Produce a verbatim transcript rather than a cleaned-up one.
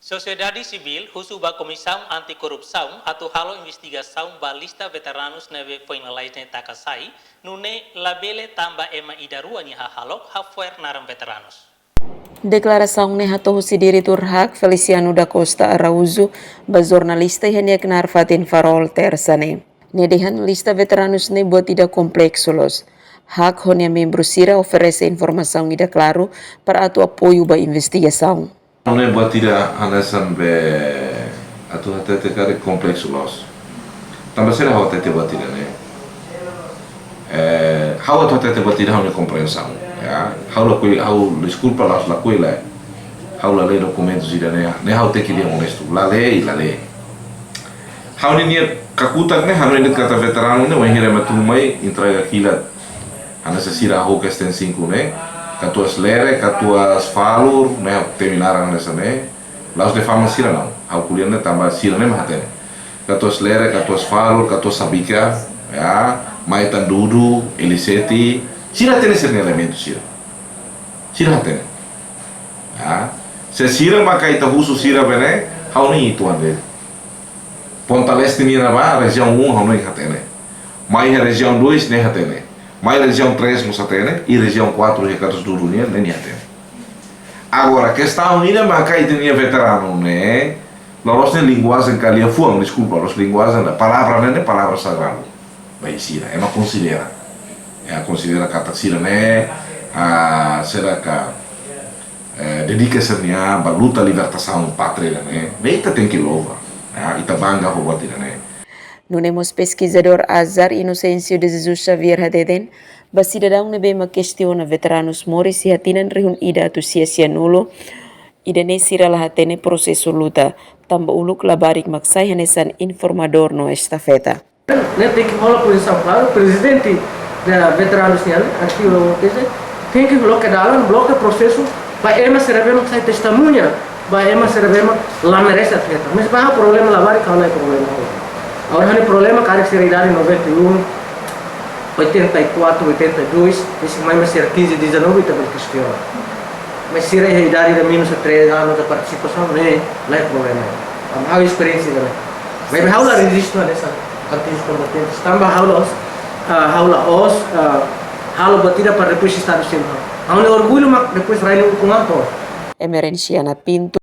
Sosiedade sivíl husu ba Komisaun Anti-Korrupsaun atu halo investigasaun ba lista veteranus ne'ebé foin lalais ne'e taka sai, nune'e labele tanba ema ida-rua nia hahalok hafo'er naran veteranus. Deklarasaun ne'e hato'o husi Diretór HAK, Feliciano da Costa Araújo, ba jornalista iha nia knaar fatin Farol, Tersa ne'e. Nia dehan lista veteranus ne'e buat ida kompleksu loos. HAK ho nia membru sira oferese informasaun ida klaru para atu apoiu ba investigasaun. Ne'e buat ida hanesan be atu hatete karik kompleksu loos. Tanba saida ha'u hatete buat ida ne'e? Eh, ha'u atu hatete buat ida ha'u-nia kompriensaun, ya. Ha'u lakohi, ha'u deskulpa, la'ós lakohi lae. Ha'u la lee dokumentus ida ne'e, ne'e ha'u tenke dehan onestu. La lee, la lee. Ha'u-nia kakutak ne'e, ha'u-nia katak veteranu ne'e, wainhira ema tun mai, entrega kilat. Hanesan sira ha'u kesten sinku ne'e, katuas Lere, katuas Falur, ne'e temi naran hanesan ne'e, la'ós difama sira não, ha'u ko'alia ne'e tanba sira ne'e mak hatene. Katuas Lere, katuas Falur, katuas Sabika, ya, Maitan Dudu, Eliseti, sira hatene sira-nia elementu sira. Sira hatene. Ya, se sira maka ita husu sira be ne'e, ha'u ne'e uitoan de'it. Ponta Leste nian ne'ebá, rejiaun um, ha'u ne'e hatene. Mai iha rejiaun dois, ne'e hatene. Mai rejiaun três mós hatene, i rejiaun quatro, iha katuas Dudu nian, ne'e nia hatene. Agora, kestaun ida maka ita-nia veteranu ne'e, la'ós ne'e linguajen ka liafuan, deskulpa, la'ós linguajen, palavra ne'e, ne'e palavra sagradu. Ba sira, ema konsidera. Ya, konsidera katak sira ne'e, ah, sira ka, eh, dedika sira-nia an ba luta libertasaun pátria ne'e, ne'e ita tenke louva. Ya, ita bangga ho buat ida ne'e. Nune'e mós peskizadór Azar Inocêncio de Jesus Xavier hateten, ba sidadaun ne'ebé mak kestiona veteranus moris iha tinan rihun ida atus sia sianulu, ida-ne'e sira la hatene prosesu luta, tanba uluk labarik mak sai hanesan informadór no estafeta. Ne'e tenke hola pozisaun klaru, prezidente da veteranus nian, artigo treze, tenke bloke dalan, bloke prosesu, ba ema sira be mak sai testemuña, ba ema sira be mak la merese afeta. Mas ba problema labarik, ha'u la iha problema. Agora ha'u-nia problema, karik sira idade noventa e um, oitenta e quatro, oitenta e dois, ese mai mas sira quinze, dezanove, ita bele kestiona. Mas sira iha idade de menos de três anos de participação, ne'e, la iha problema. Ha'u esperiénsia ne'e. Mas ha'u la rejistu hanesan antigos combatentes. Tanba ha'u la'ós, ah, ha'u la'ós, ah, halo buat ida para depois Estadu selu. Ha'u-nia orgullu mak depois rai ne'e ukun an to'o. Emerenciana Pinto.